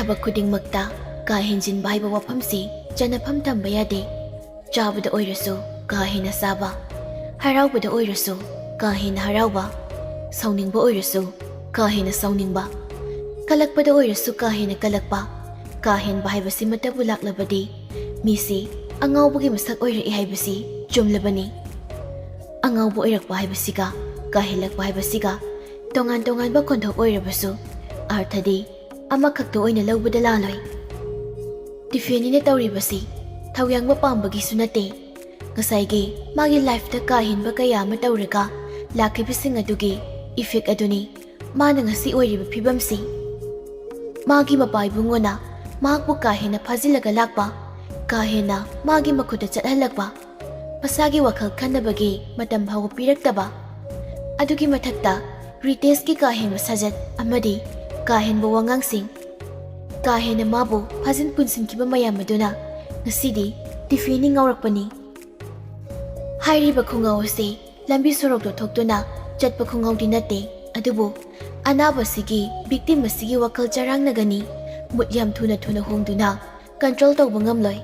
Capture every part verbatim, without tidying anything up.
ꯊꯕꯛ ꯈꯨꯗꯤꯡꯃꯛꯇ ꯀꯥ ꯍꯦꯟꯖꯤꯟꯕ ꯍꯥꯏꯕ ꯋꯥꯐꯝꯁꯤ ꯆꯟꯅꯐꯝ ꯊꯝꯕ ꯌꯥꯗꯦ꯫ ꯆꯥꯕꯗ ꯑꯣꯏꯔꯁꯨ ꯀꯥ ꯍꯦꯟꯅ ꯆꯥꯕ, ꯍꯔꯥꯎꯕꯗ ꯑꯣꯏꯔꯁꯨ ꯀꯥ ꯍꯦꯟꯅ ꯍꯔꯥꯎꯕ, ꯁꯥꯎꯅꯤꯡꯕ ꯑꯣꯏꯔꯁꯨ ꯀꯥ ꯍꯦꯟꯅ ꯁꯥꯎꯅꯤꯡꯕ, ꯀꯜꯂꯛꯄꯗ ꯑꯣꯏꯔꯁꯨ ꯀꯥ ꯍꯦꯟꯅ ꯀꯜꯂꯛꯄ꯫ ꯀꯥ ꯍꯦꯟꯕ ꯍꯥꯏꯕꯁꯤꯃꯠꯇꯕꯨ ꯂꯥꯛꯂꯕꯗꯤ ꯃꯤꯁꯤ ꯑꯉꯥꯎꯕꯒꯤ ꯃꯁꯛ ꯑꯣꯏꯔꯛꯏ ꯍꯥꯏꯕꯁꯤ ꯆꯨꯝꯂꯕꯅꯤ꯫ ꯑꯉꯥꯎꯕ ꯑꯣꯏꯔꯛꯄ ꯍꯥꯏꯕꯁꯤꯒ ꯀꯥ ꯍꯦꯜꯂꯛꯄ ꯍꯥꯏꯕꯁꯤꯒ ꯇꯣꯉꯥꯟ ꯇꯣꯉꯥꯟꯕ ꯈꯣꯟꯊꯣꯛ ꯑꯣꯏꯔꯕꯁꯨ ꯑꯔꯊꯗꯤ ꯑꯃꯈꯛꯇ ꯑꯣꯏꯅ ꯂꯧꯕꯗ ꯂꯥꯜꯂꯣꯏ꯫ ꯇꯤꯐꯦꯅꯤꯅ ꯇꯧꯔꯤꯕꯁꯤ ꯊꯧꯌꯥꯡꯕ ꯄꯥꯝꯕꯒꯤꯁꯨ ꯅꯠꯇꯦ꯫ ꯉꯁꯥꯏꯒꯤ ꯃꯥꯒꯤ ꯂꯥꯏꯐꯇ ꯀꯥ ꯍꯦꯟꯕ ꯀꯌꯥ ꯑꯃ ꯇꯧꯔꯒ ꯂꯥꯛꯈꯤꯕꯁꯤꯡ ꯑꯗꯨꯒꯤ ꯏꯐꯦꯛ ꯑꯗꯨꯅꯤ ꯃꯥꯅ ꯉꯁꯤ ꯑꯣꯏꯔꯤꯕ ꯐꯤꯕꯝꯁꯤ꯫ ꯃꯥꯒꯤ ꯃꯄꯥ ꯏꯕꯨꯡꯉꯣꯅ ꯃꯍꯥꯛꯄꯨ ꯀꯥ ꯍꯦꯟꯅ ꯐꯥꯖꯤꯜꯂꯒ ꯂꯥꯛꯄ, ꯀꯥ ꯍꯦꯟꯅ ꯃꯥꯒꯤ ꯃꯈꯨꯠꯇ ꯆꯠꯍꯜꯂꯛꯄ, ꯃꯁꯥꯒꯤ ꯋꯥꯈꯜ ꯈꯟꯅꯕꯒꯤ ꯃꯇꯝ ꯐꯥꯎꯕ ꯄꯤꯔꯛꯇꯕ, ꯑꯗꯨꯒꯤ ꯃꯊꯛꯇ ꯔꯤꯇꯦꯁꯀꯤ ꯀꯥ ꯍꯦꯟꯕ ꯁꯥꯖꯠ ꯑꯃꯗꯤ ꯀꯥ ꯍꯦꯟꯕ ꯋꯥꯉꯥꯡꯁꯤꯡ, ꯀꯥ ꯍꯦꯟꯅ ꯃꯥꯕꯨ ꯐꯥꯖꯤꯟ ꯄꯨꯟꯁꯤꯟꯈꯤꯕ ꯃꯌꯥꯝ ꯑꯗꯨꯅ ꯉꯁꯤꯗꯤ ꯇꯤꯐꯦꯅꯤ ꯉꯥꯎꯔꯛꯄꯅꯤ꯫ ꯍꯥꯏꯔꯤꯕ ꯈꯨꯡꯒꯪ ꯑꯁꯤ ꯂꯝꯕꯤ ꯁꯣꯔꯣꯛꯇ ꯊꯣꯛꯇꯨꯅ ꯆꯠꯄ ꯈꯨꯡꯒꯪꯗꯤ ꯅꯠꯇꯦ, ꯑꯗꯨꯕꯨ ꯑꯅꯥꯕꯁꯤꯒꯤ, ꯚꯤꯛꯇꯤꯝ ꯑꯁꯤꯒꯤ ꯋꯥꯈꯜ ꯆꯔꯥꯡꯅꯒꯅꯤ꯫ ꯃꯨꯠ ꯌꯥꯝ ꯊꯨꯅ ꯊꯨꯅ ꯍꯣꯡꯗꯨꯅ ꯀꯟꯇ꯭ꯔꯣꯜ ꯇꯧꯕ ꯉꯝꯂꯣꯏ꯫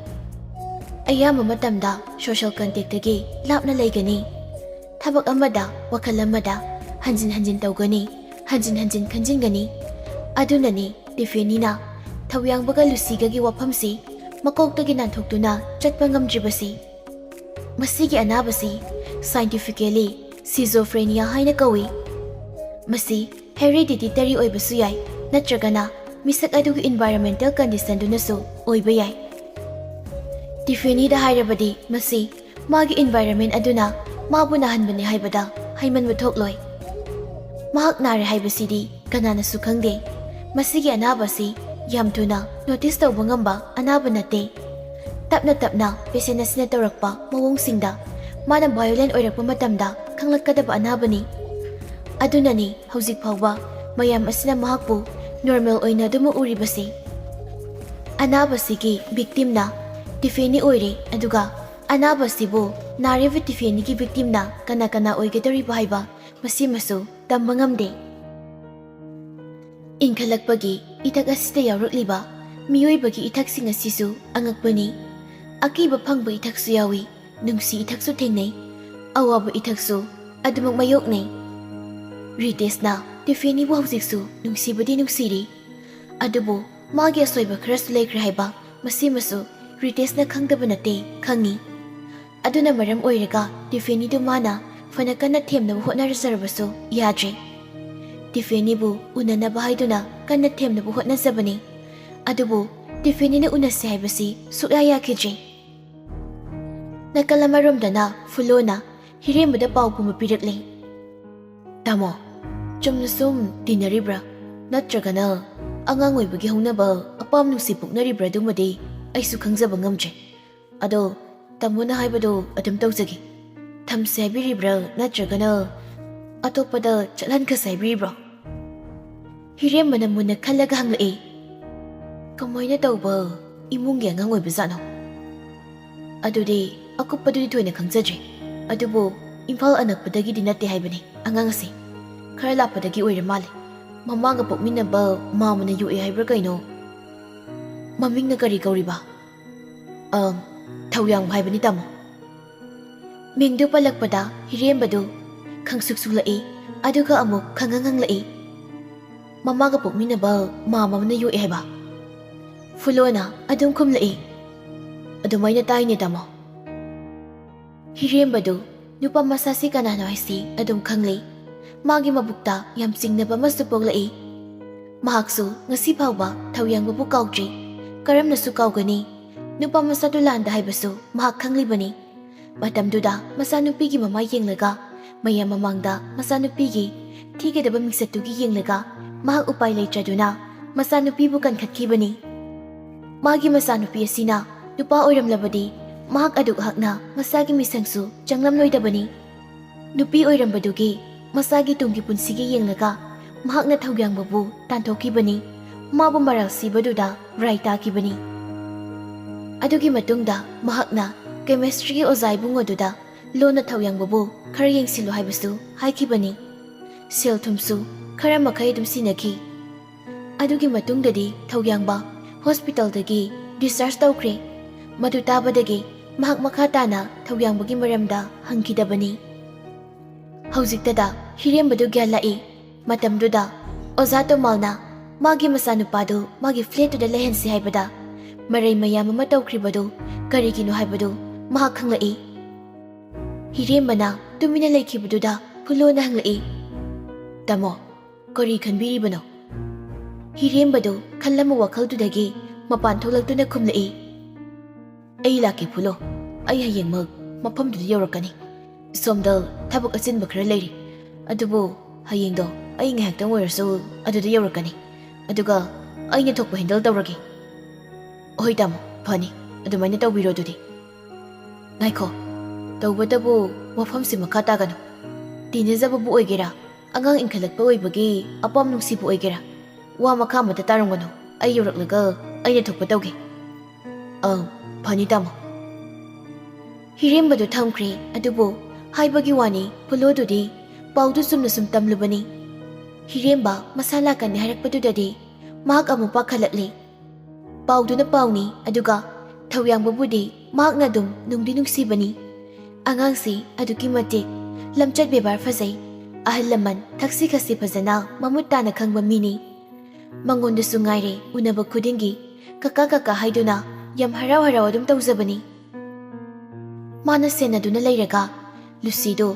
ꯑꯌꯥꯝꯕ ꯃꯇꯝꯗ ꯁꯣꯁꯤꯌꯦꯜ ꯀꯟꯇꯦꯛꯇꯒꯤ ꯂꯥꯞꯅ ꯂꯩꯒꯅꯤ꯫ ꯊꯕꯛ ꯑꯃꯗ, ꯋꯥꯈꯜ ꯑꯃꯗ ꯍꯟꯖꯤꯟ ꯍꯟꯖꯤꯟ ꯇꯧꯒꯅꯤ, ꯍꯟꯖꯤꯟ ꯍꯟꯖꯤꯟ ꯈꯟꯖꯤꯟꯒꯅꯤ꯫ ꯑꯗꯨꯅꯅꯤ ꯇꯤꯐꯦꯅꯤꯅ ꯊꯧꯌꯥꯡꯕꯒ ꯂꯨꯁꯤꯒꯒꯤ ꯋꯥꯐꯝꯁꯤ ꯃꯀꯣꯛꯇꯒꯤ ꯅꯥꯟꯊꯣꯛꯇꯨꯅ ꯆꯠꯄ ꯉꯝꯗ꯭ꯔꯤꯕꯁꯤ꯫ ꯃꯁꯤꯒꯤ ꯑꯅꯥꯕꯁꯤ ꯁꯥꯏꯟꯇꯤꯐꯤꯀꯦꯂꯤ ꯁꯤꯖꯣꯐ꯭ꯔꯦꯅꯤꯌꯥ ꯍꯥꯏꯅ ꯀꯧꯏ꯫ ꯃꯁꯤ ꯍꯦꯔꯤꯗꯤꯇꯤꯇꯔꯤ ꯑꯣꯏꯕꯁꯨ ꯌꯥꯏ, ꯅꯠꯇ꯭ꯔꯒꯅ ꯃꯤꯁꯛ ꯑꯗꯨꯒꯤ ꯏꯟꯚꯥꯏꯔꯣꯟꯃꯦꯟꯇꯦꯜ ꯀꯟꯗꯤꯁꯟꯗꯨꯅꯁꯨ ꯑꯣꯏꯕ ꯌꯥꯏ꯫ ꯇꯤꯐꯦꯅꯤꯗ ꯍꯥꯏꯔꯕꯗꯤ ꯃꯁꯤ ꯃꯥꯒꯤ ꯏꯟꯚꯥꯏꯔꯣꯟꯃꯦꯟ ꯑꯗꯨꯅ ꯃꯥꯕꯨ ꯅꯥꯍꯟꯕꯅꯤ ꯍꯥꯏꯕꯗ ꯍꯩꯃꯟꯕ ꯊꯣꯛꯂꯣꯏ꯫ ꯃꯍꯥꯛ ꯅꯥꯔꯦ ꯍꯥꯏꯕꯁꯤꯗꯤ ꯀꯅꯥꯅꯁꯨ ꯈꯪꯗꯦ꯫ ꯃꯁꯤꯒꯤ ꯑꯅꯥꯕ ꯑꯁꯤ ꯌꯥꯝ ꯊꯨꯅ ꯅꯣꯇꯤꯁ ꯇꯧꯕ ꯉꯝꯕ ꯑꯅꯥꯕ ꯅꯠꯇꯦ꯫ ꯇꯞꯅ ꯇꯞꯅ ꯄꯦꯁꯦꯟ ꯑꯁꯤꯅ ꯇꯧꯔꯛꯄ ꯃꯑꯣꯡꯁꯤꯡꯗ ꯃꯥꯅ ꯚꯥꯏꯑꯣꯂꯦꯟ ꯑꯣꯏꯔꯛꯄ ꯃꯇꯝꯗ ꯈꯪꯂꯛꯀꯗꯕ ꯑꯅꯥꯕꯅꯤ꯫ ꯑꯗꯨꯅꯅꯤ ꯍꯧꯖꯤꯛ ꯐꯥꯎꯕ ꯃꯌꯥꯝ ꯑꯁꯤꯅ ꯃꯍꯥꯛꯄꯨ ꯅꯣꯔꯃꯦꯜ ꯑꯣꯏꯅ ꯑꯗꯨꯃꯛ ꯎꯔꯤꯕꯁꯤ꯫ ꯑꯅꯥꯕꯁꯤꯒꯤ ꯚꯤꯛꯇꯤꯝꯅ ꯇꯤꯐꯦꯅꯤ ꯑꯣꯏꯔꯦ, ꯑꯗꯨꯒ ꯑꯅꯥꯕꯁꯤꯕꯨ ꯅꯥꯔꯤꯕ ꯇꯤꯐꯦꯅꯤꯒꯤ ꯚꯤꯛꯇꯤꯝꯅ ꯀꯅꯥ ꯀꯅꯥ ꯑꯣꯏꯒꯗꯧꯔꯤꯕ ꯍꯥꯏꯕ ꯃꯁꯤꯃꯁꯨ ꯇꯝꯕ ꯉꯝꯗꯦ꯫ ꯏꯟꯈꯠꯂꯛꯄꯒꯤ ꯏꯊꯛ ꯑꯁꯤꯗ ꯌꯥꯎꯔꯛꯂꯤꯕ ꯃꯤꯑꯣꯏꯕꯒꯤ ꯏꯊꯛꯁꯤꯡ ꯑꯁꯤꯁꯨ ꯑꯉꯛꯄꯅꯤ꯫ ꯑꯀꯤꯕ ꯐꯪꯕ ꯏꯊꯛꯁꯨ ꯌꯥꯎꯏ, ꯅꯨꯡꯁꯤ ꯏꯊꯛꯁꯨ ꯊꯦꯡꯅꯩ, ꯑꯋꯥꯕ ꯏꯊꯛꯁꯨ ꯑꯗꯨꯃꯛ ꯃꯥꯌꯣꯛꯅꯩ꯫ ꯔꯤꯇꯦꯁꯅ ꯇꯤꯐꯦꯅꯤꯕꯨ ꯍꯧꯖꯤꯛꯁꯨ ꯅꯨꯡꯁꯤꯕꯗꯤ ꯅꯨꯡꯁꯤꯔꯤ, ꯑꯗꯨꯕꯨ ꯃꯥꯒꯤ ꯑꯁꯣꯏꯕ ꯈꯔꯁꯨ ꯂꯩꯈ꯭ꯔꯦ ꯍꯥꯏꯕ ꯃꯁꯤꯃꯁꯨ ꯔꯤꯇꯦꯁꯅ ꯈꯪꯗꯕ ꯅꯠꯇꯦ, ꯈꯪꯉꯤ꯫ ꯑꯗꯨꯅ ꯃꯔꯝ ꯑꯣꯏꯔꯒ ꯇꯤꯐꯦꯅꯤꯗꯨ ꯃꯥꯅ ꯐꯅ ꯀꯟꯅ ꯊꯦꯝꯅꯕ ꯍꯣꯠꯅꯖꯔꯕꯁꯨ ꯌꯥꯗ꯭ꯔꯦ꯫ ꯇꯤꯐꯦꯅꯤꯕꯨ ꯎꯅꯅꯕ ꯍꯥꯏꯗꯨꯅ ꯀꯟꯅ ꯊꯦꯝꯅꯕ ꯍꯣꯠꯅꯖꯕꯅꯤ, ꯑꯗꯨꯕꯨ ꯇꯤꯐꯦꯅꯤꯅ ꯎꯅꯁꯦ ꯍꯥꯏꯕꯁꯤ ꯁꯨꯛꯌꯥ ꯌꯥꯈꯤꯗ꯭ꯔꯦ꯫ ꯅꯥꯀꯜ ꯑꯃꯔꯣꯝꯗꯅ ꯐꯨꯂꯣꯅ ꯍꯤꯔꯦꯝꯕꯗ ꯄꯥꯎ ꯄꯨꯝꯕ ꯄꯤꯔꯛꯂꯦ꯫ "ꯇꯥꯃꯣ, ꯆꯨꯝꯅ ꯁꯨꯝ ꯇꯤꯟꯅꯔꯤꯕ꯭ꯔꯥ? ꯅꯠꯇ꯭ꯔꯒꯅ ꯑꯉꯥꯡ ꯑꯣꯏꯕꯒꯤ ꯍꯧꯅꯕ ꯑꯄꯥꯝ ꯅꯨꯡꯁꯤ ꯄꯣꯛꯅꯔꯤꯕ꯭ꯔꯥ? ꯑꯗꯨꯃꯗꯤ ꯑꯩꯁꯨ ꯈꯪꯖꯕ ꯉꯝꯗ꯭ꯔꯦ꯫ ꯑꯗꯣ ꯇꯥꯃꯣꯅ ꯍꯥꯏꯕꯗꯣ ꯑꯗꯨꯝ ꯇꯧꯖꯒꯦ꯫ ꯊꯝꯁꯦ ꯍꯥꯏꯕꯤꯔꯤꯕ꯭ꯔꯥ? ꯅꯠꯇ꯭ꯔꯒꯅ ꯑꯇꯣꯞꯄꯗ ꯆꯠꯍꯟꯈꯁꯦ ꯍꯥꯏꯕꯤꯔꯤꯕ꯭ꯔꯣ?" ꯍꯤꯔꯦꯝꯕꯅ ꯃꯨꯟꯅ ꯈꯜꯂꯒ ꯍꯪꯂꯛꯏ꯫ "ꯀꯃꯥꯏꯅ ꯇꯧꯕ ꯏꯃꯨꯡꯒꯤ ꯑꯉꯥꯡ ꯑꯣꯏꯕꯖꯥꯠꯅꯣ? ꯑꯗꯨꯗꯤ ꯑꯀꯨꯞꯄꯗꯨꯗꯤ ꯊꯣꯏꯅ ꯈꯪꯖꯗ꯭ꯔꯦ꯫ ꯑꯗꯨꯕꯨ ꯏꯝꯐꯥꯜ ꯑꯅꯛꯄꯗꯒꯤꯗꯤ ꯅꯠꯇꯦ ꯍꯥꯏꯕꯅꯤ ꯑꯉꯥꯡ ꯑꯁꯦ꯫ ꯈꯔ ꯂꯥꯞꯄꯗꯒꯤ ꯑꯣꯏꯔ ꯃꯥꯜꯂꯦ꯫ ꯃꯃꯥꯒ ꯄꯣꯛꯃꯤꯟꯅꯕ ꯃꯥꯝꯃꯅ ꯌꯣꯛꯑꯦ ꯍꯥꯏꯕ꯭ꯔꯥ ꯀꯩꯅꯣ? ꯃꯃꯤꯡꯅ ꯀꯔꯤ ꯀꯧꯔꯤꯕ?" "ꯑꯝ, ꯊꯧꯌꯥꯝ ꯍꯥꯏꯕꯅꯤ, ꯇꯥꯃꯣ꯫" ꯃꯤꯡꯗꯨ ꯄꯜꯂꯛꯄꯗ ꯍꯤꯔꯦꯝꯕꯗꯨ ꯈꯪꯁꯨꯛ ꯁꯨꯛꯂꯛꯏ, ꯑꯗꯨꯒ ꯑꯃꯨꯛ ꯈꯪꯉꯪ ꯉꯪꯂꯛꯏ꯫ "ꯃꯃꯥꯒ ꯄꯣꯛꯃꯤꯟꯅꯕ ꯃꯥꯝꯃ ꯑꯃꯅ ꯌꯣꯛꯑꯦ ꯍꯥꯏꯕ?" ꯐꯨꯂꯣꯅ ꯑꯗꯨꯝ ꯈꯨꯝꯂꯛꯏ꯫ "ꯑꯗꯨꯃꯥꯏꯅ ꯇꯥꯏꯅꯦ, ꯇꯥꯃꯣ꯫" ꯍꯤꯔꯦꯝꯕꯗꯨ ꯅꯨꯄꯥ ꯃꯆꯥꯁꯤ ꯀꯅꯥꯅꯣ ꯍꯥꯏꯁꯤ ꯑꯗꯨꯝ ꯈꯪꯂꯦ꯫ ꯃꯥꯒꯤ ꯃꯕꯨꯛꯇ ꯌꯥꯝ ꯆꯤꯡꯅꯕ ꯑꯃꯁꯨ ꯄꯣꯛꯂꯛꯏ꯫ ꯃꯍꯥꯛꯁꯨ ꯉꯁꯤ ꯐꯥꯎꯕ ꯊꯧꯌꯥꯡꯕꯕꯨ ꯀꯥꯎꯗ꯭ꯔꯤ꯫ ꯀꯔꯝꯅꯁꯨ ꯀꯥꯎꯒꯅꯤ? ꯅꯨꯄꯥ ꯃꯆꯥꯗꯨ ꯂꯥꯟꯗ ꯍꯥꯏꯕꯁꯨ ꯃꯍꯥꯛ ꯈꯪꯂꯤꯕꯅꯤ꯫ ꯃꯇꯝꯗꯨꯗ ꯃꯆꯥꯅꯨꯄꯤꯒꯤ ꯃꯃꯥꯏ ꯌꯦꯡꯂꯒ, ꯃꯌꯥꯝ ꯃꯃꯥꯡꯗ ꯃꯆꯥꯅꯨꯄꯤꯒꯤ ꯊꯤꯒꯗꯕ ꯃꯤꯡꯆꯠꯇꯨꯒꯤ ꯌꯦꯡꯂꯒ, ꯃꯍꯥꯛ ꯎꯄꯥꯏ ꯂꯩꯇ꯭ꯔꯗꯨꯅ ꯃꯆꯥꯅꯨꯄꯤꯕꯨ ꯀꯟꯈꯠꯈꯤꯕꯅꯤ꯫ ꯃꯥꯒꯤ ꯃꯆꯥꯅꯨꯄꯤ ꯑꯁꯤꯅ ꯅꯨꯄꯥ ꯑꯣꯏꯔꯝꯂꯕꯗꯤ, ꯃꯍꯥꯛ ꯑꯗꯨꯛ ꯍꯛꯅ ꯃꯆꯥꯒꯤ ꯃꯤꯁꯪꯁꯨ ꯆꯪꯂꯝꯂꯣꯏꯗꯕꯅꯤ꯫ ꯅꯨꯄꯤ ꯑꯣꯏꯔꯝꯕꯗꯨꯒꯤ ꯃꯆꯥꯒꯤ ꯇꯨꯡꯒꯤ ꯄꯨꯟꯁꯤꯒꯤ ꯌꯦꯡꯂꯒ ꯃꯍꯥꯛꯅ ꯊꯧꯌꯥꯡꯕꯕꯨ ꯇꯥꯟꯊꯣꯛꯈꯤꯕꯅꯤ꯫ ꯃꯥꯕꯨ ꯃꯔꯥꯜ ꯁꯤꯕꯗꯨꯗ ꯔꯥꯏ ꯇꯥꯈꯤꯕꯅꯤ꯫ ꯑꯗꯨꯒꯤ ꯃꯇꯨꯡꯗ ꯃꯍꯥꯛꯅ ꯀꯦꯃꯤꯁꯇ꯭ꯔꯤꯒꯤ ꯑꯣꯖꯥ ꯏꯕꯨꯡ ꯑꯗꯨꯗ ꯂꯣꯟꯅ ꯊꯧꯌꯥꯡꯕꯕꯨ ꯈꯔ ꯌꯦꯡꯁꯤꯜꯂꯨ ꯍꯥꯏꯕꯁꯨ ꯍꯥꯏꯈꯤꯕꯅꯤ꯫ ꯁꯦꯜ ꯊꯨꯝꯁꯨ ꯈꯔ ꯃꯈꯩ ꯑꯗꯨꯝ ꯁꯤꯟꯅꯈꯤ꯫ ꯑꯗꯨꯒꯤ ꯃꯇꯨꯡꯗꯗꯤ ꯊꯧꯌꯥꯡꯕ ꯍꯣꯁꯄꯤꯇꯥꯜꯗꯒꯤ ꯗꯤꯁꯆꯥꯔꯖ ꯇꯧꯈ꯭ꯔꯦ꯫ ꯃꯗꯨ ꯇꯥꯕꯗꯒꯤ ꯃꯍꯥꯛ ꯃꯈꯥ ꯇꯥꯅ ꯊꯧꯌꯥꯡꯕꯒꯤ ꯃꯔꯝꯗ ꯍꯪꯈꯤꯗꯕꯅꯤ꯫ ꯍꯧꯖꯤꯛꯇꯗ ꯍꯤꯔꯦꯝꯕꯗꯨ ꯒ꯭ꯌꯥꯟ ꯂꯥꯛꯏ꯫ ꯃꯇꯝꯗꯨꯗ ꯑꯣꯖꯥ ꯇꯣꯃꯥꯜꯅ ꯃꯥꯒꯤ ꯃꯆꯥꯅꯨꯄꯥꯗꯨ ꯃꯥꯒꯤ ꯐ꯭ꯂꯦꯠꯇꯨꯗ ꯂꯩꯍꯟꯁꯤ ꯍꯥꯏꯕꯗ ꯃꯔꯩ ꯃꯌꯥꯝ ꯑꯃ ꯇꯧꯈ꯭ꯔꯤꯕꯗꯨ ꯀꯔꯤꯒꯤꯅꯣ ꯍꯥꯏꯕꯗꯨ ꯃꯍꯥꯛ ꯈꯪꯂꯛꯏ꯫ ꯍꯤꯔꯦꯝꯕꯅ ꯇꯨꯃꯤꯟꯅ ꯂꯩꯈꯤꯕꯗꯨꯗ ꯐꯨꯂꯣꯅ ꯍꯪꯂꯛꯏ, "ꯇꯥꯃꯣ, ꯀꯔꯤ ꯈꯟꯕꯤꯔꯤꯕꯅꯣ?" ꯍꯤꯔꯦꯝꯕꯗꯨ ꯈꯜꯂꯝꯕ ꯋꯥꯈꯜꯗꯨꯗꯒꯤ ꯃꯄꯥꯟ ꯊꯣꯛꯂꯛꯇꯨꯅ ꯈꯨꯝꯂꯛꯏ, "ꯑꯩ ꯂꯥꯛꯀꯦ ꯐꯨꯂꯣ, ꯑꯩ ꯍꯌꯦꯡꯃꯛ ꯃꯐꯝꯗꯨꯗ ꯌꯧꯔꯛꯀꯅꯤ꯫ ꯁꯣꯝꯗ ꯊꯕꯛ ꯑꯆꯤꯟꯕ ꯈꯔ ꯂꯩꯔꯤ, ꯑꯗꯨꯕꯨ ꯍꯌꯦꯡꯗꯣ ꯑꯩ ꯉꯥꯏꯍꯥꯛꯇꯪ ꯑꯣꯏꯔꯁꯨ ꯑꯗꯨꯗ ꯌꯧꯔꯛꯀꯅꯤ, ꯑꯗꯨꯒ ꯑꯩꯅ ꯊꯣꯛꯄ ꯍꯦꯟꯗꯜ ꯇꯧꯔꯒꯦ꯫" "ꯍꯣꯏ ꯇꯥꯃꯣ, ꯐꯅꯤ, ꯑꯗꯨꯃꯥꯏꯅ ꯇꯧꯕꯤꯔꯣ ꯑꯗꯨꯗꯤ꯫" "ꯉꯥꯏꯈꯣ, ꯇꯧꯕꯇꯕꯨ ꯋꯥꯐꯝꯁꯤ ꯃꯈꯥ ꯇꯥꯒꯅꯨ꯫ ꯇꯤꯟꯅꯖꯕꯕꯨ ꯑꯣꯏꯒꯦꯔꯥ, ꯑꯉꯥꯡ ꯏꯟꯈꯠꯂꯛꯄ ꯑꯣꯏꯕꯒꯤ ꯑꯄꯥꯝ ꯅꯨꯡꯁꯤꯕꯨ ꯑꯣꯏꯒꯦꯔꯥ, ꯋꯥ ꯃꯈꯥ ꯑꯃꯠꯇ ꯇꯥꯔꯝꯒꯅꯨ꯫ ꯑꯩ ꯌꯧꯔꯛꯂꯒ ꯑꯩꯅ ꯊꯣꯛꯄ ꯇꯧꯒꯦ꯫" "ꯑꯪ, ꯐꯅꯤ ꯇꯥꯃꯣ꯫" ꯍꯤꯔꯦꯝꯕꯗꯨ ꯊꯝꯈ꯭ꯔꯦ꯫ ꯑꯗꯨꯕꯨ ꯍꯥꯏꯕꯒꯤ ꯋꯥꯅꯤ, ꯐꯨꯂꯣꯗꯨꯗꯤ ꯄꯥꯎꯗꯨ ꯆꯨꯝꯅ ꯁꯨꯝ ꯇꯝꯂꯨꯕꯅꯤ꯫ ꯍꯤꯔꯦꯝꯕ ꯃꯁꯥ ꯂꯥꯛꯀꯅꯤ ꯍꯥꯏꯔꯛꯄꯗꯨꯗꯗꯤ ꯃꯍꯥꯛ ꯑꯃꯨꯛ ꯄꯥꯈꯠꯂꯛꯂꯦ꯫ ꯄꯥꯎꯗꯨꯅ ꯄꯥꯎꯅꯤ, ꯑꯗꯨꯒ ꯊꯧꯌꯥꯡꯕꯕꯨꯗꯤ ꯃꯍꯥꯛꯅ ꯑꯗꯨꯝ ꯅꯨꯡꯗꯤ ꯅꯨꯡꯁꯤꯕꯅꯤ꯫ ꯑꯉꯥꯡꯁꯤ ꯑꯗꯨꯛꯀꯤ ꯃꯇꯤꯛ ꯂꯝꯆꯠ ꯕꯦꯕꯥꯔ ꯐꯖꯩ꯫ ꯑꯍꯜ ꯂꯃꯟ ꯊꯛꯁꯤ ꯈꯥꯁꯤ ꯐꯖꯅ ꯃꯃꯨꯠ ꯇꯥꯅ ꯈꯪꯕ ꯃꯤꯅꯤ꯫ ꯃꯉꯣꯟꯗꯁꯨ ꯉꯥꯏꯔꯦ, ꯎꯅꯕ ꯈꯨꯗꯤꯡꯒꯤ "ꯀꯀꯥ, ꯀꯀꯥ" ꯍꯥꯏꯗꯨꯅ ꯌꯥꯝ ꯍꯔꯥꯎ ꯍꯔꯥꯎ ꯑꯗꯨꯝ ꯇꯧꯖꯕꯅꯤ꯫ ꯃꯥꯅ ꯁꯦꯟꯅꯗꯨꯅ ꯂꯩꯔꯒ ꯂꯨꯁꯤꯗꯨ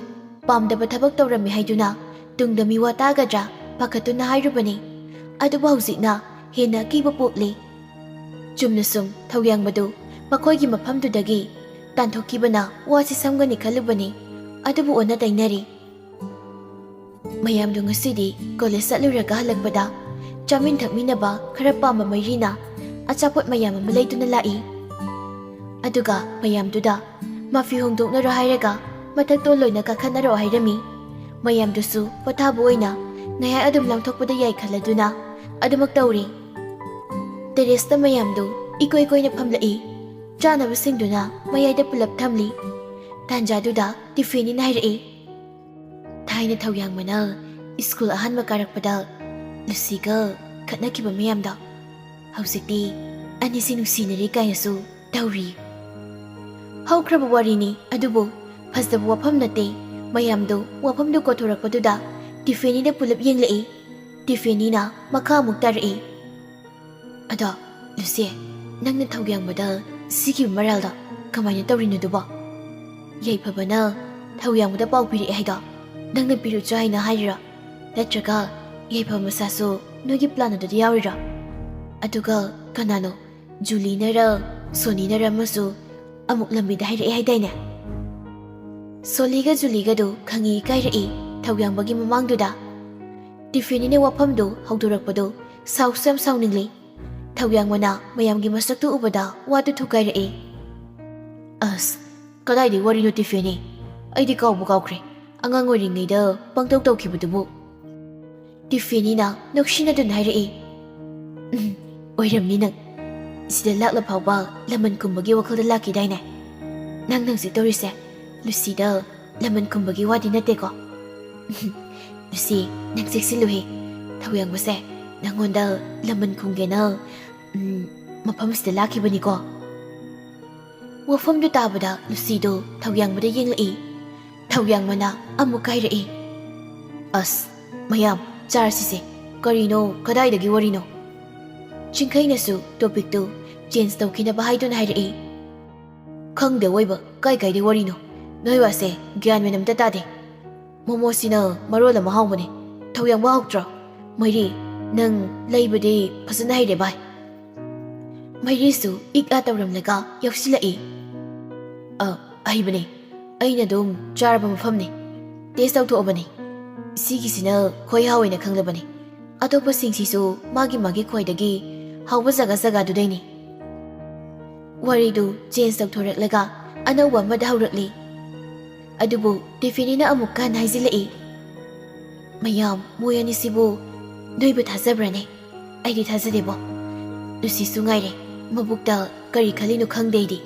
ꯄꯥꯝꯗꯕ ꯊꯕꯛ ꯇꯧꯔꯝꯃꯤ ꯍꯥꯏꯗꯨꯅ ꯇꯨꯡꯗ ꯃꯤꯋꯥ ꯇꯥꯒꯗ꯭ꯔꯥ ꯄꯥꯈꯠꯇꯨꯅ ꯍꯥꯏꯔꯨꯕꯅꯤ꯫ ꯑꯗꯨꯕꯨ ꯍꯧꯖꯤꯛꯅ ꯍꯦꯟꯅ ꯑꯀꯤꯕ ꯄꯣꯛꯂꯤ꯫ ꯆꯨꯝꯅ ꯁꯨꯝ ꯊꯧꯌꯥꯡꯕꯗꯨ ꯃꯈꯣꯏꯒꯤ ꯃꯐꯝꯗꯨꯗꯒꯤ ꯇꯥꯟꯊꯣꯛꯈꯤꯕꯅ ꯋꯥꯁꯤ ꯁꯝꯒꯅꯤ ꯈꯜꯂꯨꯕꯅꯤ, ꯑꯗꯨꯕꯨ ꯑꯣꯟꯅ ꯇꯩꯅꯔꯤ꯫ ꯃꯌꯥꯝꯗꯨ ꯉꯁꯤꯗꯤ ꯀꯣꯂꯦꯖ ꯆꯠꯂꯨꯔꯒ ꯍꯜꯂꯛꯄꯗ ꯆꯥꯃꯤꯟ ꯊꯛꯃꯤꯟꯅꯕ ꯈꯔ ꯄꯥꯝꯕ ꯃꯩꯔꯤꯅ ꯑꯆꯥꯄꯣꯠ ꯃꯌꯥꯝ ꯑꯃ ꯂꯩꯗꯨꯅ ꯂꯥꯛꯏ꯫ ꯑꯗꯨꯒ ꯃꯌꯥꯝꯗꯨꯗ ꯃꯐꯤ ꯍꯣꯡꯗꯣꯛꯅꯔꯣ ꯍꯥꯏꯔꯒ ꯃꯊꯛꯇꯣ ꯂꯣꯏꯅ ꯀꯥꯈꯠꯅꯔꯣ ꯍꯥꯏꯔꯝꯃꯤ꯫ ꯃꯌꯥꯝꯗꯨꯁꯨ ꯄꯣꯊꯥꯕ ꯑꯣꯏꯅ ꯉꯥꯏꯍꯥꯛ ꯑꯗꯨꯝ ꯂꯥꯡꯊꯣꯛꯄꯗ ꯌꯥꯏ ꯈꯜꯂꯗꯨꯅ ꯑꯗꯨꯃꯛ ꯇꯧꯔꯤ꯫ ꯇꯦꯔꯦꯁꯇ ꯃꯌꯥꯝꯗꯨ ꯏꯀꯣꯏ ꯀꯣꯏꯅ ꯐꯝꯂꯛꯏ꯫ ꯆꯥꯅꯕꯁꯤꯡꯗꯨꯅ ꯃꯌꯥꯏꯗ ꯄꯨꯂꯞ ꯊꯝꯂꯤ꯫ ꯇꯥꯟꯖꯥꯗꯨꯗ ꯇꯤꯐꯦꯅꯤꯅ ꯍꯥꯏꯔꯛꯏ, "ꯊꯥꯏꯅ ꯊꯧꯌꯥꯡꯕꯅ ꯁ꯭ꯀꯨꯜ ꯑꯍꯥꯟꯕ ꯀꯥꯔꯛꯄꯗ ꯂꯨꯁꯤꯒ ꯈꯠꯅꯈꯤꯕ ꯃꯌꯥꯝꯗꯣ ꯍꯧꯖꯤꯛꯇꯤ ꯑꯅꯤꯁꯤ ꯅꯨꯡꯁꯤꯅꯔꯦ ꯀꯥꯏꯅꯁꯨ ꯇꯧꯔꯤ꯫ ꯍꯧꯈ꯭ꯔꯕ ꯋꯥꯔꯤꯅꯤ, ꯑꯗꯨꯕꯨ ꯐꯖꯕ ꯋꯥꯐꯝ ꯅꯠꯇꯦ꯫ ꯃꯌꯥꯝꯗꯣ ꯋꯥꯐꯝꯗꯨ ꯀꯣꯊꯣꯔꯛꯄꯗꯨꯗ ꯇꯤꯐꯦꯅꯤꯗ ꯄꯨꯂꯞ ꯌꯦꯡꯂꯛꯏ꯫ ꯇꯤꯐꯦꯅꯤꯅ ꯃꯈꯥ ꯑꯃꯨꯛ ꯇꯥꯔꯛꯏ꯫ "ꯑꯗꯣ ꯂꯨꯁꯤ, ꯅꯪꯅ ꯊꯧꯌꯥꯡꯕꯗ ꯁꯤꯈꯤꯕ ꯃꯔꯥꯜꯗꯣ ꯀꯃꯥꯏꯅ ꯇꯧꯔꯤꯅꯣ ꯑꯗꯨꯕꯣ? ꯌꯥꯏꯐꯕꯅ ꯊꯧꯌꯥꯡꯕꯗ ꯄꯥꯎ ꯄꯤꯔꯛꯑꯦ ꯍꯥꯏꯗꯣ ꯅꯪꯅ ꯄꯤꯔꯨꯆꯣ ꯍꯥꯏꯅ ꯍꯥꯏꯔꯤꯔꯣ? ꯅꯠꯇ꯭ꯔꯒ ꯌꯥꯏꯐꯕ ꯃꯁꯥꯁꯨ ꯅꯣꯏꯒꯤ ꯄ꯭ꯂꯥꯟ ꯑꯗꯨꯗ ꯌꯥꯎꯔꯤꯔꯣ? ꯑꯗꯨꯒ ꯀꯅꯥꯅꯣ, ꯖꯨꯂꯤꯅꯔ ꯁꯣꯅꯤꯅꯔ ꯑꯃꯁꯨ ꯑꯃꯨꯛ ꯂꯝꯕꯤꯗ ꯍꯥꯏꯔꯛꯑꯦ ꯍꯥꯏꯗꯥꯏꯅꯦ?" ꯁꯣꯂꯤꯒ ꯖꯨꯂꯤꯒꯗꯨ ꯈꯪꯉꯤ ꯀꯥꯏꯔꯛꯏ ꯊꯧꯌꯥꯡꯕꯒꯤ ꯃꯃꯥꯡꯗꯨꯗ꯫ ꯇꯤꯐꯦꯅꯤꯅ ꯋꯥꯐꯝꯗꯨ ꯍꯧꯗꯣꯔꯛꯄꯗꯨ ꯁꯥꯎꯁꯨ ꯌꯥꯝ ꯁꯥꯎꯅꯤꯡꯂꯤ꯫ ꯊꯧꯌꯥꯡꯕꯅ ꯃꯌꯥꯝꯒꯤ ꯃꯁꯛꯇꯨ ꯎꯕꯗ ꯋꯥꯗꯨ ꯊꯨꯒꯥꯏꯔꯛꯏ꯫ "ꯑꯁ, ꯀꯗꯥꯏꯗꯩ ꯋꯥꯔꯤꯅꯣ ꯇꯤꯐꯦꯅꯤ? ꯑꯩꯗꯤ ꯀꯥꯎꯕꯨ ꯀꯥꯎꯈ꯭ꯔꯦ, ꯑꯉꯥꯡ ꯑꯣꯏꯔꯤꯉꯩꯗ ꯄꯪꯇꯧ ꯇꯧꯈꯤꯕꯗꯨꯕꯨ꯫" ꯇꯤꯐꯦꯅꯤꯅ ꯅꯣꯛꯁꯤꯟꯅꯗꯨꯅ ꯍꯥꯏꯔꯛꯏ꯫ "ꯎꯝ, ꯑꯣꯏꯔꯝꯅꯤ ꯅꯪ꯫ ꯁꯤꯗ ꯂꯥꯛꯂ ꯐꯥꯎꯕ ꯂꯃꯟ ꯈꯨꯝꯕꯒꯤ ꯋꯥꯈꯜꯗ ꯂꯥꯛꯈꯤꯗꯥꯏꯅꯦ? ꯅꯪ ꯍꯧꯖꯤꯛ ꯇꯧꯔꯤꯁꯦ ꯂꯨꯁꯤꯗ ꯂꯃꯟ ꯈꯨꯝꯕꯒꯤ ꯋꯥꯗꯤ ꯅꯠꯇꯦꯀꯣ?" "ꯂꯨꯁꯤ, ꯅꯪ ꯆꯦꯛꯁꯤꯜꯂꯨꯍꯦ꯫ ꯊꯧꯌꯥꯡꯕꯁꯦ ꯅꯪꯉꯣꯟꯗ ꯂꯃꯟ ꯈꯨꯝꯒꯦꯅ, ꯎꯝ, ꯃꯐꯝꯁꯤꯗ ꯂꯥꯛꯈꯤꯕꯅꯤꯀꯣ꯫" ꯋꯥꯐꯝꯗꯨ ꯇꯥꯕꯗ ꯂꯨꯁꯤꯗꯨ ꯊꯧꯌꯥꯡꯕꯗ ꯌꯦꯡꯂꯛꯏ꯫ ꯊꯧꯌꯥꯡꯕꯅ ꯑꯃꯨꯛ ꯍꯥꯏꯔꯛꯏ꯫ "ꯑꯁ, ꯃꯌꯥꯝ, ꯆꯥꯔꯁꯤꯁꯦ꯫ ꯀꯔꯤꯅꯣ, ꯀꯗꯥꯏꯗꯒꯤ ꯋꯥꯔꯤꯅꯣ?" ꯆꯤꯡꯈꯩꯅꯁꯨ ꯇꯣꯄꯤꯛꯇꯨ ꯆꯦꯟꯖ ꯇꯧꯈꯤꯅꯕ ꯍꯥꯏꯗꯨꯅ ꯍꯥꯏꯔꯛꯏ꯫ "ꯈꯪꯗꯦ ꯑꯣꯏꯕ, ꯀꯥꯏ ꯀꯥꯏꯗꯩ ꯋꯥꯔꯤꯅꯣ? ꯅꯣꯏ ꯋꯥꯁꯦ ꯒ꯭ꯌꯥꯟ ꯃꯦꯟ ꯑꯝꯇ ꯇꯥꯗꯦ꯫ ꯃꯣꯃꯣꯁꯤꯅ ꯃꯔꯣꯜ ꯑꯃ ꯍꯥꯎꯕꯅꯦ꯫ ꯊꯧꯌꯥꯡꯕ ꯍꯥꯎꯇ꯭ꯔꯣ? ꯃꯩꯔꯤ, ꯅꯪ ꯂꯩꯕꯗꯤ ꯐꯖꯅ ꯍꯩꯔꯦ ꯚꯥꯏ꯫" ꯃꯩꯔꯤꯁꯨ ꯏꯛ ꯑ ꯇꯧꯔꯝꯂꯒ ꯌꯧꯁꯤꯜꯂꯛꯏ꯫ "ꯑ, ꯑꯍꯩꯕꯅꯦ꯫ ꯑꯩꯅ ꯑꯗꯨꯝ ꯆꯥꯔꯕ ꯃꯐꯝꯅꯤ꯫ ꯇꯦꯁ ꯇꯧꯊꯣꯛꯑꯕꯅꯤ꯫ ꯁꯤꯒꯤꯁꯤꯅ ꯈ꯭ꯋꯥꯏ ꯍꯥꯎꯋꯦꯅ ꯈꯪꯂꯕꯅꯤ꯫ ꯑꯇꯣꯞꯄꯁꯤꯡꯁꯤꯁꯨ ꯃꯥꯒꯤ ꯃꯥꯒꯤ ꯈ꯭ꯋꯥꯏꯗꯒꯤ ꯍꯥꯎꯕ ꯖꯒꯥ ꯖꯒꯥꯗꯨꯗꯩꯅꯤ꯫" ꯋꯥꯔꯤꯗꯨ ꯆꯦꯟꯖ ꯇꯧꯊꯣꯔꯛꯂꯒ ꯑꯅꯧꯕ ꯑꯃꯗ ꯍꯧꯔꯛꯂꯤ꯫ ꯑꯗꯨꯕꯨ ꯇꯤꯐꯦꯅꯤꯅ ꯑꯃꯨꯛꯀ ꯍꯟꯅ ꯍꯥꯏꯖꯤꯜꯂꯛꯏ꯫ "ꯃꯌꯥꯝ, ꯃꯣꯏ ꯑꯅꯤꯁꯤꯕꯨ ꯅꯣꯏꯕꯨ ꯊꯥꯖꯕ꯭ꯔꯅꯦ? ꯑꯩꯗꯤ ꯊꯥꯖꯗꯦꯕꯣ꯫ ꯂꯨꯁꯤꯁꯨ ꯉꯥꯏꯔꯦ, ꯃꯕꯨꯛꯇ ꯀꯔꯤ ꯈꯜꯂꯤꯅꯣ ꯈꯪꯗꯦ ꯑꯩꯗꯤ꯫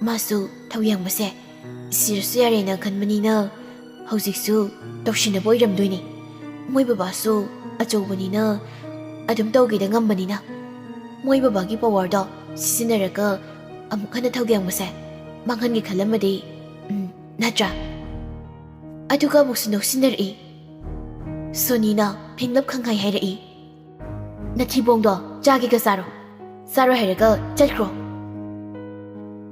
ꯃꯥꯁꯨ ꯊꯧꯌꯥꯡꯕꯁꯦ ꯁꯤꯔꯁꯨ ꯌꯥꯔꯦꯅ ꯈꯟꯕꯅꯤꯅ ꯍꯧꯖꯤꯛꯁꯨ ꯇꯧꯁꯤꯟꯅꯕ ꯑꯣꯏꯔꯝꯗꯣꯏꯅꯤ꯫ ꯃꯣꯏ ꯕꯕꯥꯁꯨ ꯑꯆꯧꯕꯅꯤꯅ ꯑꯗꯨꯝ ꯇꯧꯒꯦꯗ ꯉꯝꯕꯅꯤꯅ꯫ ꯃꯣꯏ ꯕꯕꯥꯒꯤ ꯄꯋꯥꯔꯗꯣ ꯁꯤꯖꯤꯟꯅꯔꯒ ꯑꯃꯨꯛ ꯍꯟꯅ ꯊꯧꯒꯦꯡꯕꯁꯦ ꯃꯥꯡꯍꯟꯒꯦ ꯈꯜꯂꯝꯃꯗꯤ, ꯎꯝ, ꯅꯠꯇ꯭ꯔꯥ? ꯑꯗꯨꯒ ꯑꯃꯨꯛꯁꯨ ꯅꯣꯛꯁꯤꯟꯅꯔꯛꯏ꯫ ꯁꯣꯅꯤꯅ ꯐꯤꯡꯂꯞ ꯈꯪꯍꯥꯏ ꯍꯥꯏꯔꯛꯏ, "ꯅꯊꯤꯕꯣꯡꯗꯣ ꯆꯥꯒꯦꯒ ꯆꯥꯔꯣ, ꯆꯥꯔꯣꯏ ꯍꯥꯏꯔꯒ ꯆꯠꯈ꯭ꯔꯣ꯫"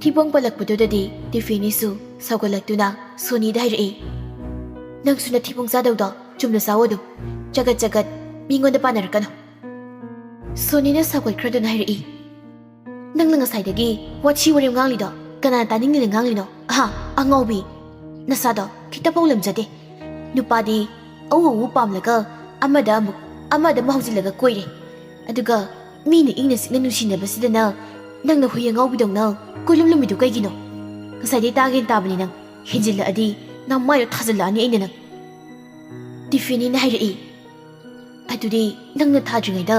ꯊꯤꯕꯣꯡ ꯄꯜꯂꯛꯄꯗꯨꯗꯗꯤ ꯇꯤꯐꯦꯅꯤꯁꯨ ꯁꯥꯎꯒꯠꯂꯛꯇꯨꯅ ꯁꯣꯅꯤꯗ ꯍꯥꯏꯔꯛꯏ, "ꯅꯪꯁꯨ ꯅꯊꯤꯕꯣꯡ ꯆꯥꯗꯧꯗꯣ ꯆꯨꯝꯅ ꯆꯥꯎ ꯑꯗꯨꯝ꯫ ꯆꯒꯠ ꯆꯒꯠ ꯃꯤꯉꯣꯟꯗ ꯄꯥꯟꯅꯔꯛꯀꯅꯨ꯫" ꯁꯣꯅꯤꯅ ꯁꯥꯎꯒꯠꯈ꯭ꯔꯗꯨꯅ ꯍꯥꯏꯔꯛꯏ, "ꯅꯪꯅ ꯉꯁꯥꯏꯗꯒꯤ ꯋꯥꯊꯤ ꯋꯥꯔꯦꯝ ꯉꯥꯡꯂꯤꯗꯣ ꯀꯅꯥꯅ ꯇꯥꯅꯤꯡꯂꯤꯅ ꯉꯥꯡꯂꯤꯅꯣ? ꯑꯍꯥ, ꯑꯉꯥꯎꯕꯤ! ꯅꯁꯥꯗꯣ ꯈꯤꯇꯐꯥꯎ ꯂꯝꯖꯗꯦ꯫ ꯅꯨꯄꯥꯗꯤ ꯑꯎ ꯑꯎ ꯄꯥꯝꯂꯒ ꯑꯃꯗ ꯑꯃꯨꯛ, ꯑꯃꯗ ꯑꯃꯨꯛ ꯍꯧꯖꯤꯜꯂꯒ ꯀꯣꯏꯔꯦ꯫ ꯑꯗꯨꯒ ꯃꯤꯅ ꯏꯪꯅ ꯆꯤꯛꯅ ꯅꯨꯡꯁꯤꯅꯕꯁꯤꯗꯅ ꯅꯪꯅ ꯍꯨꯏ ꯑꯉꯥꯎꯕꯤꯗꯧꯅ ꯀꯣꯏꯂꯨꯝ ꯂꯨꯝꯃꯤꯗꯨ ꯀꯩꯒꯤꯅꯣ? ꯉꯁꯥꯏꯗꯩ ꯇꯥꯒꯦꯅ ꯇꯥꯕꯅꯤ ꯅꯪ꯫ ꯍꯦꯟꯖꯤꯜꯂꯛꯑꯗꯤ ꯅꯃꯥꯏꯗꯣ ꯊꯥꯖꯤꯜꯂꯛꯑꯅꯤ ꯑꯩꯅ ꯅꯪ꯫" ꯇꯤꯐꯦꯅꯤꯅ ꯍꯥꯏꯔꯛꯏ, "ꯑꯗꯨꯗꯤ ꯅꯪꯅ ꯊꯥꯗ꯭ꯔꯤꯉꯩꯗ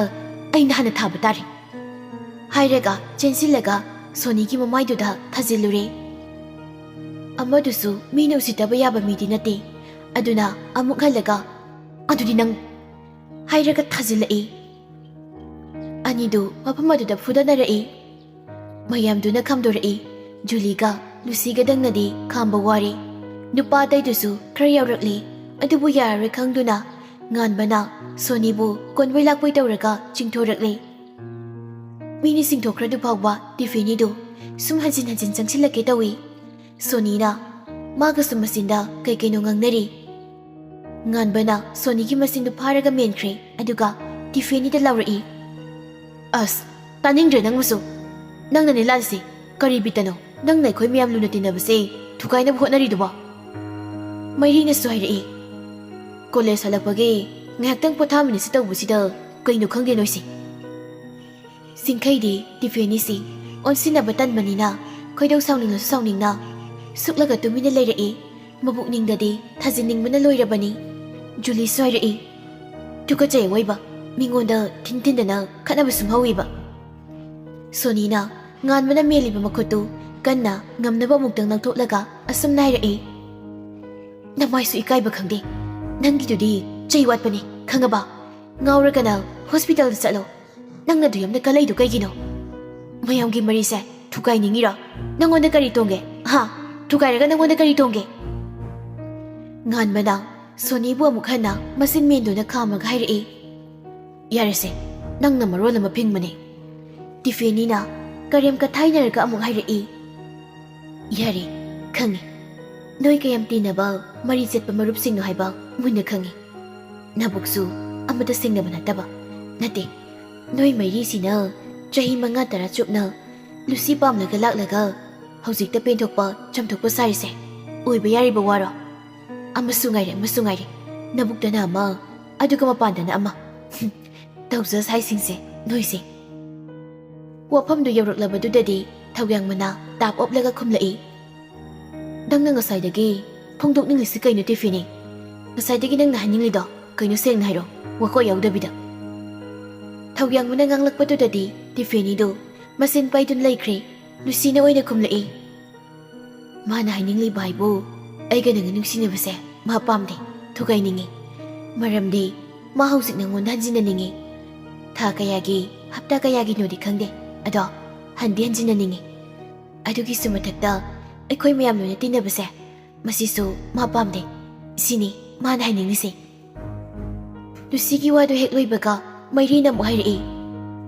ꯑꯩꯅ ꯍꯥꯟꯅ ꯊꯥꯕ ꯇꯥꯔꯦ꯫" ꯍꯥꯏꯔꯒ ꯆꯦꯟꯁꯤꯜꯂꯒ ꯁꯣꯅꯤꯒꯤ ꯃꯃꯥꯏꯗꯨꯗ ꯊꯥꯖꯤꯜꯂꯨꯔꯦ꯫ ꯑꯃꯗꯨꯁꯨ ꯃꯤꯅ ꯎꯁꯤꯠꯇꯕ ꯌꯥꯕ ꯃꯤꯗꯤ ꯅꯠꯇꯦ꯫ ꯑꯗꯨꯅ ꯑꯃꯨꯛ ꯍꯜꯂꯒ, "ꯑꯗꯨꯗꯤ ꯅꯪ!" ꯍꯥꯏꯔꯒ ꯊꯥꯖꯤꯜꯂꯛꯏ꯫ ꯑꯅꯤꯗꯨ ꯃꯐꯝ ꯑꯗꯨꯗ ꯐꯨꯗꯅꯔꯛꯏ꯫ ꯃꯌꯥꯝꯗꯨꯅ ꯈꯥꯝꯗꯣꯔꯛꯏ꯫ ꯖꯨꯂꯤꯒ ꯂꯨꯁꯤꯒꯗꯪꯅꯗꯤ ꯈꯥꯝꯕ ꯋꯥꯔꯦ꯫ ꯅꯨꯄꯥ ꯑꯇꯩꯗꯨꯁꯨ ꯈꯔ ꯌꯥꯎꯔꯛꯂꯤ꯫ ꯑꯗꯨꯕꯨ ꯌꯥꯔꯔꯣꯏ ꯈꯪꯗꯨꯅ ꯉꯥꯟꯕꯅ ꯁꯣꯅꯤꯕꯨ ꯀꯣꯟꯕꯣꯏ ꯂꯥꯛꯄꯣꯏ ꯇꯧꯔꯒ ꯆꯤꯡꯊꯣꯔꯛꯂꯤ꯫ ꯃꯤꯅ ꯆꯤꯡꯊꯣꯛꯈ꯭ꯔꯗꯨ ꯐꯥꯎꯕ ꯇꯤꯐꯦꯅꯤꯗꯨ ꯁꯨꯝ ꯍꯟꯖꯤꯟ ꯍꯟꯖꯤꯟ ꯆꯪꯁꯤꯜꯂꯛꯀꯦ ꯇꯧꯏ꯫ ꯁꯣꯅꯤꯅ ꯃꯥꯒꯁꯨ ꯃꯆꯤꯟꯗ ꯀꯩ ꯀꯩꯅꯣ ꯉꯥꯡꯅꯔꯤ꯫ ꯉꯥꯟꯕꯅ ꯁꯣꯅꯤꯒꯤ ꯃꯆꯤꯟꯗꯨ ꯐꯥꯔꯒ ꯃꯦꯟꯈ꯭ꯔꯦ, ꯑꯗꯨꯒ ꯇꯤꯐꯦꯅꯤꯗ ꯂꯥꯎꯔꯛꯏ, "ꯑꯁ, ꯇꯥꯅꯤꯡꯗ꯭ꯔꯦ ꯅꯪꯕꯨꯁꯨ꯫ ꯅꯪꯅꯅꯦ ꯂꯥꯜꯂꯤꯁꯦ꯫ ꯀꯔꯤ ꯕꯤꯠꯇꯅꯣ ꯅꯪꯅ ꯑꯩꯈꯣꯏ ꯃꯌꯥꯝ ꯂꯨꯅ ꯇꯤꯟꯅꯕꯁꯦ ꯊꯨꯒꯥꯏꯅꯕ ꯍꯣꯠꯅꯔꯤꯗꯨꯕꯣ?" ꯃꯩꯔꯤꯅꯁꯨ ꯍꯥꯏꯔꯛꯏ, "ꯀꯣꯂꯦꯖ ꯍꯜꯂꯛꯄꯒꯤ ꯉꯥꯏꯍꯥꯛꯇꯪ ꯄꯣꯊꯥꯃꯤꯟꯅꯁꯤ ꯇꯧꯕꯁꯤꯗ ꯀꯩꯅꯣ ꯈꯪꯗꯦ ꯅꯣꯏꯁꯦ꯫" ꯆꯤꯡꯈꯩꯗꯤ ꯇꯤꯐꯦꯅꯤꯁꯤ ꯑꯣꯟꯁꯤꯟꯅꯕ ꯇꯟꯕꯅꯤꯅ ꯈꯣꯏꯗꯧ ꯁꯥꯎꯅꯤꯡꯂꯁꯨ ꯁꯥꯎꯅꯤꯡꯅ ꯁꯨꯛꯂꯒ ꯇꯨꯃꯤꯟꯅ ꯂꯩꯔꯛꯏ꯫ ꯃꯕꯨꯛꯅꯤꯡꯗꯗꯤ ꯊꯥꯖꯤꯟꯅꯤꯡꯕꯅ ꯂꯣꯏꯔꯕꯅꯤ꯫ ꯖꯨꯂꯤꯁꯨ ꯍꯥꯏꯔꯛꯏ, "ꯇꯨꯀꯠꯆꯩ ꯑꯋꯣꯏꯕ, ꯃꯤꯉꯣꯟꯗ ꯊꯤꯟ ꯊꯤꯟꯗꯅ ꯈꯠꯅꯕ ꯁꯨꯝ ꯍꯧꯏꯕ꯫" ꯁꯣꯅꯤꯅ ꯉꯥꯟꯕꯅ ꯃꯦꯜꯂꯤꯕ ꯃꯈꯨꯠꯇꯨ ꯀꯟꯅ ꯉꯝꯅꯕ ꯑꯃꯨꯛꯇꯪ ꯂꯪꯊꯣꯛꯂꯒ ꯑꯁꯨꯝꯅ ꯍꯥꯏꯔꯛꯏ, "ꯅꯃꯥꯏꯁꯨ ꯏꯀꯥꯏꯕ ꯈꯪꯗꯦ꯫ ꯅꯪꯒꯤꯗꯨꯗꯤ ꯆꯩ ꯋꯥꯠꯄꯅꯤ, ꯈꯪꯉꯕ? ꯉꯥꯎꯔꯒꯅ ꯍꯣꯁꯄꯤꯇꯥꯜꯗ ꯆꯠꯂꯣ꯫ ꯅꯪꯅ ꯑꯗꯨ ꯌꯥꯝꯅ ꯀꯜꯂꯛꯏꯗꯣ ꯀꯩꯒꯤꯅꯣ? ꯃꯌꯥꯝꯒꯤ ꯃꯔꯤꯁꯦ ꯊꯨꯒꯥꯏꯅꯤꯡꯉꯤꯔꯣ? ꯅꯪꯉꯣꯟꯗ ꯀꯔꯤ ꯇꯣꯡꯒꯦ? ꯍꯥ? ꯊꯨꯒꯥꯏꯔꯒ ꯅꯪꯉꯣꯟꯗ ꯀꯔꯤ ꯇꯣꯡꯒꯦ? ꯉꯥꯟꯕꯅ ꯁꯣꯅꯤꯕꯨ ꯑꯃꯨꯛ ꯍꯟꯅ ꯃꯆꯤꯟ ꯃꯦꯟꯗꯨꯅ ꯈꯥꯝꯃꯒ ꯍꯥꯏꯔꯛꯏ, "ꯌꯥꯔꯦꯁꯦ, ꯅꯪꯅ ꯃꯔꯣꯜ ꯑꯃ ꯐꯤꯡꯕꯅꯦ꯫" ꯇꯤꯐꯦꯅꯤꯅ ꯀꯔꯦꯝ ꯀꯊꯥꯏꯅꯔꯒ ꯑꯃꯨꯛ ꯍꯥꯏꯔꯛꯏ, "ꯌꯥꯔꯦ, ꯈꯪꯉꯤ꯫ ꯅꯣꯏ ꯀꯌꯥꯝ ꯇꯤꯟꯅꯕ, ꯃꯔꯤ ꯆꯠꯄ ꯃꯔꯨꯞꯁꯤꯡꯅꯣ ꯍꯥꯏꯕ ꯃꯨꯟꯅ ꯈꯪꯉꯤ꯫ ꯅꯕꯨꯛꯁꯨ ꯑꯃꯠꯇ ꯁꯦꯡꯅꯕ ꯅꯠꯇꯕ꯫ ꯅꯠꯇꯦ, ꯅꯣꯏ ꯃꯩꯔꯤꯁꯤꯅ ꯆꯍꯤ ꯃꯉꯥ ꯇꯔꯥ ꯆꯨꯞꯅ ꯂꯨꯁꯤ ꯄꯥꯝꯂꯒ ꯂꯥꯛꯂꯒ ꯍꯧꯖꯤꯛꯇ ꯄꯦꯟꯊꯣꯛꯄ ꯆꯝꯊꯣꯛꯄ ꯁꯥꯔꯤꯁꯦ ꯑꯣꯏꯕ ꯌꯥꯔꯤꯕ ꯋꯥꯔꯣ? ꯑꯃꯁꯨ ꯉꯥꯏꯔꯦ, ꯑꯃꯁꯨ ꯉꯥꯏꯔꯦ꯫ ꯅꯕꯨꯛꯇꯅ ꯑꯃ, ꯑꯗꯨꯒ ꯃꯄꯥꯟꯗꯅ ꯑꯃ꯫ ꯇꯧꯖ ꯁꯥꯏꯁꯤꯡꯁꯦ, ꯅꯣꯏꯁꯦ꯫" ꯋꯥꯐꯝꯗꯨ ꯌꯧꯔꯛꯂꯕꯗꯨꯗꯗꯤ ꯊꯧꯌꯥꯡꯕꯅ ꯇꯥꯞ ꯑꯣꯞꯂꯒ ꯈꯨꯝꯂꯛꯏ, "ꯅꯪꯅ ꯉꯁꯥꯏꯗꯒꯤ ꯐꯣꯡꯗꯣꯛꯅꯤꯡꯂꯤꯁꯤ ꯀꯩꯅꯣ, ꯇꯤꯐꯦꯅꯤ? ꯉꯁꯥꯏꯗꯒꯤ ꯅꯪꯅ ꯍꯥꯏꯅꯤꯡꯂꯤꯗꯣ ꯀꯩꯅꯣ, ꯁꯦꯡꯅ ꯍꯥꯏꯔꯣ, ꯋꯥꯀꯣꯛ ꯌꯥꯎꯗꯕꯤꯗ꯫" ꯊꯧꯌꯥꯡꯕꯅ ꯉꯥꯡꯂꯛꯄꯗꯨꯗꯗꯤ ꯇꯤꯐꯦꯅꯤꯗꯨ ꯃꯆꯤꯟ ꯄꯥꯏꯗꯨꯅ ꯂꯩꯈ꯭ꯔꯦ꯫ ꯂꯨꯁꯤꯅ ꯑꯣꯏꯅ ꯈꯨꯝꯂꯛꯏ, "ꯃꯥꯅ ꯍꯥꯏꯅꯤꯡꯂꯤꯕ ꯍꯥꯏꯕꯨ ꯑꯩꯒ ꯅꯪꯒ ꯅꯨꯡꯁꯤꯅꯕꯁꯦ ꯃꯥ ꯄꯥꯝꯗꯦ, ꯊꯨꯒꯥꯏꯅꯤꯡꯉꯤ꯫ ꯃꯔꯝꯗꯤ ꯃꯥ ꯍꯧꯖꯤꯛ ꯅꯪꯉꯣꯟꯗ ꯍꯟꯖꯤꯟꯅꯅꯤꯡꯉꯤ꯫ ꯊꯥ ꯀꯌꯥꯒꯤ, ꯍꯞꯇꯥ ꯀꯌꯥꯒꯤꯅꯣꯗꯤ ꯈꯪꯗꯦ, ꯑꯗꯣ ꯍꯟꯗꯤ ꯍꯟꯖꯤꯟꯅꯅꯤꯡꯉꯤ꯫ ꯑꯗꯨꯒꯤꯁꯨ ꯃꯊꯛꯇ ꯑꯩꯈꯣꯏ ꯃꯌꯥꯝ ꯂꯣꯏꯅ ꯇꯤꯟꯅꯕꯁꯦ, ꯃꯁꯤꯁꯨ ꯃꯥ ꯄꯥꯝꯗꯦ꯫ ꯁꯤꯅꯤ ꯃꯥꯅ ꯍꯥꯏꯅꯤꯡꯂꯤꯁꯦ꯫" ꯂꯨꯁꯤꯒꯤ ꯋꯥꯗꯨ ꯍꯦꯛ ꯂꯣꯏꯕꯒ ꯃꯩꯔꯤꯅ ꯑꯃꯨꯛ ꯍꯥꯏꯔꯛꯏ,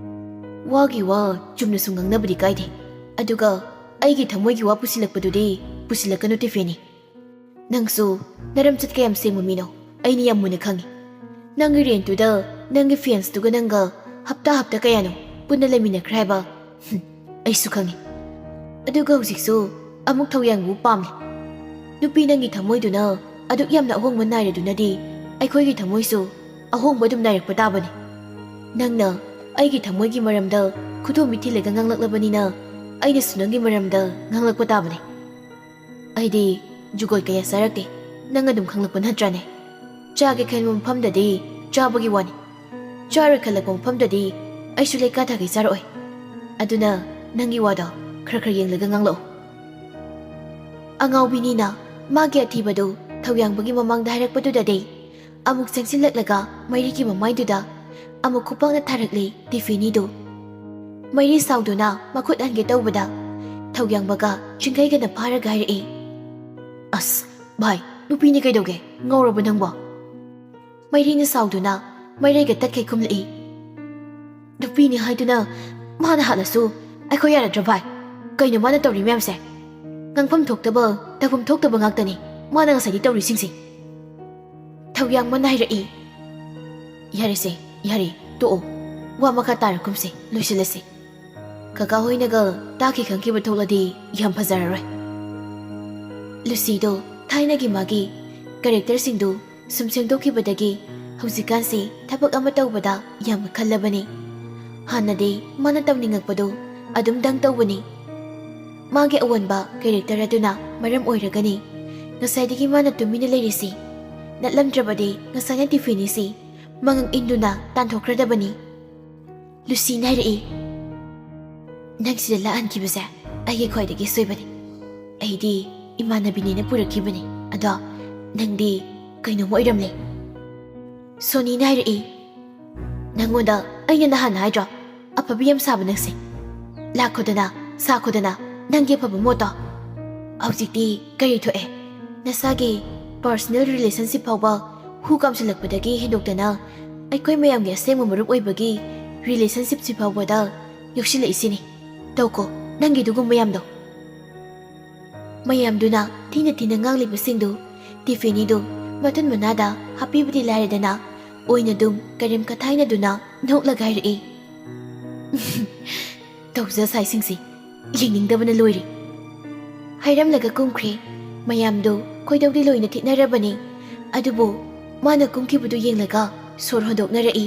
"ꯋꯥꯒꯤ ꯋꯥ ꯆꯨꯝꯅ ꯁꯨꯝ ꯉꯥꯡꯅꯕꯗꯤ ꯀꯥꯏꯗꯦ, ꯑꯗꯨꯒ ꯑꯩꯒꯤ ꯊꯃꯣꯏꯒꯤ ꯋꯥ ꯄꯨꯁꯤꯜꯂꯛꯄꯗꯨꯗꯤ ꯄꯨꯁꯤꯜꯂꯛꯀꯅꯨ, ꯇꯤꯐꯦꯅꯤ꯫ ꯅꯪꯁꯨ ꯅꯔꯝꯆꯠ ꯀꯌꯥꯝ ꯁꯦꯡꯕ ꯃꯤꯅꯣ ꯑꯩꯅ ꯌꯥꯝ ꯃꯨꯟꯅ ꯈꯪꯉꯤ꯫ ꯅꯪꯒꯤ ꯔꯦꯟꯠꯇꯨꯗ ꯅꯪꯒꯤ ꯐꯦꯟꯁꯇꯨꯒ ꯅꯪꯒ ꯍꯞꯇꯥ ꯍꯞꯇꯥ ꯀꯌꯥꯅꯣ ꯄꯨꯟꯅ ꯂꯩꯃꯤꯟꯅꯈ꯭ꯔꯦ ꯍꯥꯏꯕ? ꯍꯨꯝ, ꯑꯩꯁꯨ ꯈꯪꯉꯤ꯫ ꯑꯗꯨꯒ ꯍꯧꯖꯤꯛꯁꯨ ꯑꯃꯨꯛ ꯊꯧꯌꯥꯡꯕꯨ ꯄꯥꯝꯃꯤ꯫ ꯅꯨꯄꯤ, ꯅꯪꯒꯤ ꯊꯃꯣꯏꯗꯨꯅ ꯑꯗꯨꯛ ꯌꯥꯝꯅ ꯑꯍꯣꯡꯕ ꯅꯥꯏꯔꯗꯨꯅꯗꯤ ꯑꯩꯈꯣꯏꯒꯤ ꯊꯃꯣꯏꯁꯨ ꯑꯍꯣꯡꯕ ꯑꯗꯨꯝ ꯅꯥꯏꯔꯛꯄ ꯇꯥꯕꯅꯤ꯫ ꯅꯪꯅ ꯑꯩꯒꯤ ꯊꯃꯣꯏꯒꯤ ꯃꯔꯝꯗ ꯈꯨꯗꯣꯝꯕꯤ ꯊꯤꯜꯂꯒ ꯉꯥꯡꯂꯛꯂꯕꯅꯤꯅ ꯑꯩꯅꯁꯨ ꯅꯪꯒꯤ ꯃꯔꯝꯗ ꯉꯥꯡꯂꯛꯄ ꯇꯥꯕꯅꯤ꯫ ꯑꯩꯗꯤ ꯖꯨꯒꯣꯠ ꯀꯌꯥ ꯆꯥꯔꯛꯇꯦ, ꯅꯪ ꯑꯗꯨꯝ ꯈꯪꯂꯛꯄ ꯅꯠꯇ꯭ꯔꯅꯦ? ꯆꯥꯒꯦ ꯈꯟꯕ ꯃꯐꯝꯗꯗꯤ ꯆꯥꯕꯒꯤ ꯋꯥꯅꯤ, ꯆꯥꯔꯣꯏ ꯈꯜꯂꯛꯄ ꯃꯐꯝꯗꯗꯤ ꯑꯩꯁꯨ ꯂꯩꯀꯥ ꯊꯥꯒꯩ ꯆꯥꯔꯛꯑꯣꯏ꯫ ꯑꯗꯨꯅ ꯅꯪꯒꯤ ꯋꯥꯗꯣ ꯈꯔ ꯈꯔ ꯌꯦꯡꯂꯒ ꯉꯥꯡꯂꯛꯑꯣ꯫" ꯑꯉꯥꯎꯕꯤꯅꯤꯅ ꯃꯥꯒꯤ ꯑꯊꯤꯕꯗꯨ ꯊꯧꯌꯥꯡꯕꯒꯤ ꯃꯃꯥꯡꯗ ꯍꯥꯏꯔꯛꯄꯗꯨꯗꯗꯤ ꯑꯃꯨꯛ ꯆꯪꯁꯤꯜꯂꯛꯂꯒ ꯃꯩꯔꯤꯒꯤ ꯃꯃꯥꯏꯗꯨꯗ ꯑꯃꯨꯛ ꯈꯨꯄꯥꯛꯅ ꯊꯥꯔꯛꯂꯦ ꯇꯤꯐꯤꯅꯤꯗꯨ꯫ ꯃꯩꯔꯤ ꯁꯥꯎꯗꯨꯅ ꯃꯈꯨꯠ ꯍꯟꯒꯦ ꯇꯧꯕꯗ ꯊꯧꯌꯥꯡꯕꯒ ꯆꯤꯡꯈꯩꯒꯅ ꯐꯥꯔꯒ ꯍꯥꯏꯔꯛꯏ, "ꯑꯁ, ꯚꯥꯏ, ꯅꯨꯄꯤꯅꯤ ꯀꯩꯗꯧꯒꯦ? ꯉꯧꯔꯕ ꯅꯪꯕꯣ?" ꯃꯩꯔꯤꯅ ꯁꯥꯎꯗꯨꯅ ꯃꯩꯔꯩꯒ ꯇꯠꯈꯩ ꯈꯨꯝꯂꯛꯏ, "ꯅꯨꯄꯤꯅꯤ ꯍꯥꯏꯗꯨꯅ ꯃꯥꯅ ꯍꯥꯠꯂꯁꯨ ꯑꯩꯈꯣꯏ ꯌꯥꯔꯗ꯭ꯔꯣ ꯚꯥꯏ? ꯀꯩꯅꯣ ꯃꯥꯅ ꯇꯧꯔꯤ ꯃꯌꯥꯝꯁꯦ? ꯉꯥꯡꯐꯝ ꯊꯣꯛꯇꯕ, ꯇꯧꯐꯝ ꯊꯣꯛꯇꯕ ꯉꯥꯛꯇꯅꯤ ꯃꯥꯅ ꯉꯁꯥꯏꯗꯤ ꯇꯧꯔꯤꯁꯤꯡꯁꯦ꯫" ꯊꯧꯌꯥꯡꯕꯅ ꯍꯥꯏꯔꯛꯏ, "ꯌꯥꯔꯦꯁꯦ, ꯌꯥꯔꯦ, ꯇꯣꯛꯑꯣ꯫ ꯋꯥ ꯃꯈꯥ ꯇꯥꯔꯛꯀꯨꯝꯁꯦ, ꯂꯣꯏꯁꯤꯜꯂꯁꯦ꯫ ꯀꯀꯥ ꯍꯣꯏꯅꯒ ꯇꯥꯈꯤ ꯈꯪꯈꯤꯕ ꯊꯣꯛꯂꯗꯤ ꯌꯥꯝ ꯐꯖꯔꯔꯣꯏ꯫" ꯂꯨꯁꯤꯗꯣ ꯊꯥꯏꯅꯒꯤ ꯃꯥꯒꯤ ꯀꯦꯔꯦꯛꯇꯔꯁꯤꯡꯗꯨ ꯁꯨꯝ ꯁꯦꯝꯗꯣꯛꯈꯤꯕꯗꯒꯤ ꯍꯧꯖꯤꯛꯀꯥꯟꯁꯤ ꯊꯕꯛ ꯑꯃ ꯇꯧꯕꯗ ꯌꯥꯝꯅ ꯈꯜꯂꯕꯅꯤ꯫ ꯍꯥꯟꯅꯗꯤ ꯃꯥꯅ ꯇꯧꯅꯤꯡꯉꯛꯄꯗꯨ ꯑꯗꯨꯝ ꯗꯪ ꯇꯧꯕꯅꯤ꯫ ꯃꯥꯒꯤ ꯑꯑꯣꯟꯕ ꯀꯦꯔꯦꯛꯇꯔ ꯑꯗꯨꯅ ꯃꯔꯝ ꯑꯣꯏꯔꯒꯅꯤ ꯉꯁꯥꯏꯗꯒꯤ ꯃꯥꯅ ꯇꯨꯃꯤꯟꯅ ꯂꯩꯔꯤꯁꯤ꯫ ꯅꯠꯂꯝꯗ꯭ꯔꯕꯗꯤ ꯉꯁꯥꯏꯅ ꯇꯤꯐꯤꯅꯤꯁꯤ ꯃꯉꯛ ꯏꯟꯗꯨꯅ ꯇꯥꯟꯊꯣꯛꯈ꯭ꯔꯗꯕꯅꯤ꯫ ꯂꯨꯁꯤꯅ ꯍꯥꯏꯔꯛꯏ, "ꯅꯪ ꯁꯤꯗ ꯂꯥꯛꯍꯟꯈꯤꯕꯁꯦ ꯑꯩꯒꯤ ꯈ꯭ꯋꯥꯏꯗꯒꯤ ꯁꯣꯏꯕꯅꯤ꯫ ꯑꯩꯗꯤ ꯏꯃꯥꯟꯅꯕꯤꯅꯦꯅ ꯄꯨꯔꯛꯈꯤꯕꯅꯤ꯫ ꯑꯗꯣ ꯅꯪꯗꯤ ꯀꯩꯅꯣꯝ ꯑꯣꯏꯔꯝꯂꯦ꯫" ꯁꯣꯅꯤꯅ ꯍꯥꯏꯔꯛꯏ, "ꯅꯪꯉꯣꯟꯗ ꯑꯩꯅ ꯅꯍꯥꯟ ꯍꯥꯏꯗ꯭ꯔꯣ? ꯑꯐꯕꯤ ꯌꯥꯝ ꯁꯥꯕ ꯅꯪꯁꯦ꯫ ꯂꯥꯛꯈꯣꯗꯅ, ꯁꯥꯈꯣꯗꯅ ꯅꯪꯒꯤ ꯑꯐꯕ ꯃꯣꯠꯇꯣ꯫ ꯍꯧꯖꯤꯛꯇꯤ ꯀꯔꯤ ꯊꯣꯛꯑꯦ? ꯅꯁꯥꯒꯤ ꯄꯔꯁꯅꯦꯜ ꯔꯤꯂꯦꯁꯟꯁꯤꯞ ꯐꯥꯎꯕ ꯍꯨ ꯀꯥꯝꯁꯤꯜꯂꯛꯄꯗꯒꯤ ꯍꯦꯟꯗꯣꯛꯇꯅ ꯑꯩꯈꯣꯏ ꯃꯌꯥꯝꯒꯤ ꯑꯁꯦꯡꯕ ꯃꯔꯨꯞ ꯑꯣꯏꯕꯒꯤ ꯔꯤꯂꯦꯁꯟꯁꯤꯞꯁꯤ ꯐꯥꯎꯕꯗ ꯌꯧꯁꯤꯜꯂꯛꯏꯁꯤꯅꯤ꯫ ꯇꯧꯀꯣ, ꯅꯪꯒꯤ ꯑꯗꯨꯒꯨꯝꯕ ꯃꯌꯥꯝꯗꯣ꯫" ꯃꯌꯥꯝꯗꯨꯅ ꯊꯤꯅ ꯊꯤꯅ ꯉꯥꯡꯂꯤꯕꯁꯤꯡꯗꯨ ꯇꯤꯐꯤꯅꯤꯗꯨ ꯃꯊꯨꯟ ꯃꯅꯥꯗ ꯍꯥꯞꯄꯤꯕꯗꯤ ꯂꯥꯏꯔꯗꯅ ꯑꯣꯏꯅꯗꯨꯝ ꯀꯔꯦꯝ ꯀꯊꯥꯏꯅꯗꯨꯅ ꯅꯣꯛꯂꯒ ꯍꯥꯏꯔꯛꯏ, "ꯇꯧꯖ ꯁꯥꯏꯁꯤꯡꯁꯤ ꯌꯦꯡꯅꯤꯡꯗꯕꯅ ꯂꯣꯏꯔꯦ꯫" ꯍꯥꯏꯔꯝꯂꯒ ꯀꯨꯝꯈ꯭ꯔꯦ꯫ ꯃꯌꯥꯝꯗꯨ ꯈꯣꯏꯗꯧꯗꯤ ꯂꯣꯏꯅ ꯊꯤꯠꯅꯔꯕꯅꯤ꯫ ꯑꯗꯨꯕꯨ ꯃꯥꯅ ꯀꯨꯝꯈꯤꯕꯗꯨ ꯌꯦꯡꯂꯒ ꯁꯣꯔ ꯍꯣꯟꯗꯣꯛꯅꯔꯛꯏ꯫